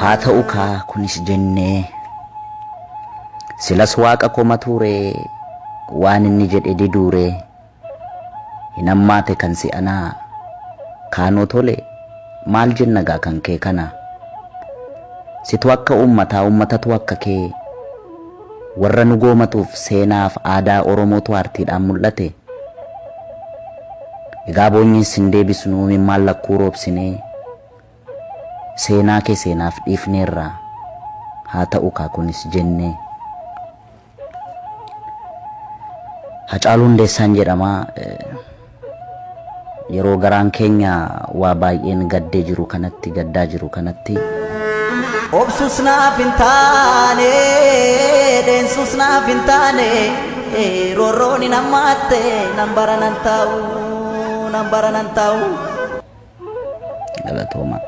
Haa ta'u kaa kunis jennee. Silas waaqa komatuuree waan inni jedhe diduuree. Hin hammaate kan si'anaa kaanoo tole maal jenna gaa kan kee kana. Situ akka uummataa uummatatu akka kee warra nu goomatuuf seenaaf aadaa Oromootu aartiidhaan mul'ate. Egaa boonyees sin deebisnu imimmaan lakkuu roobsinee seenaa kee seenaaf dhiifneerra haa ta'u kaa kunis jennee. Hacaaluu Hundeessaan jedhama. Yeroo garaan keenya waa baay'een gaddee jiru kanatti gaddaa jiru kanatti. Obsus naaf hin taane, deensus naaf hin taane, roorroon hin hammaatte, nan bara nan taa'u, nan bara nan taa'u. Galatoomaa.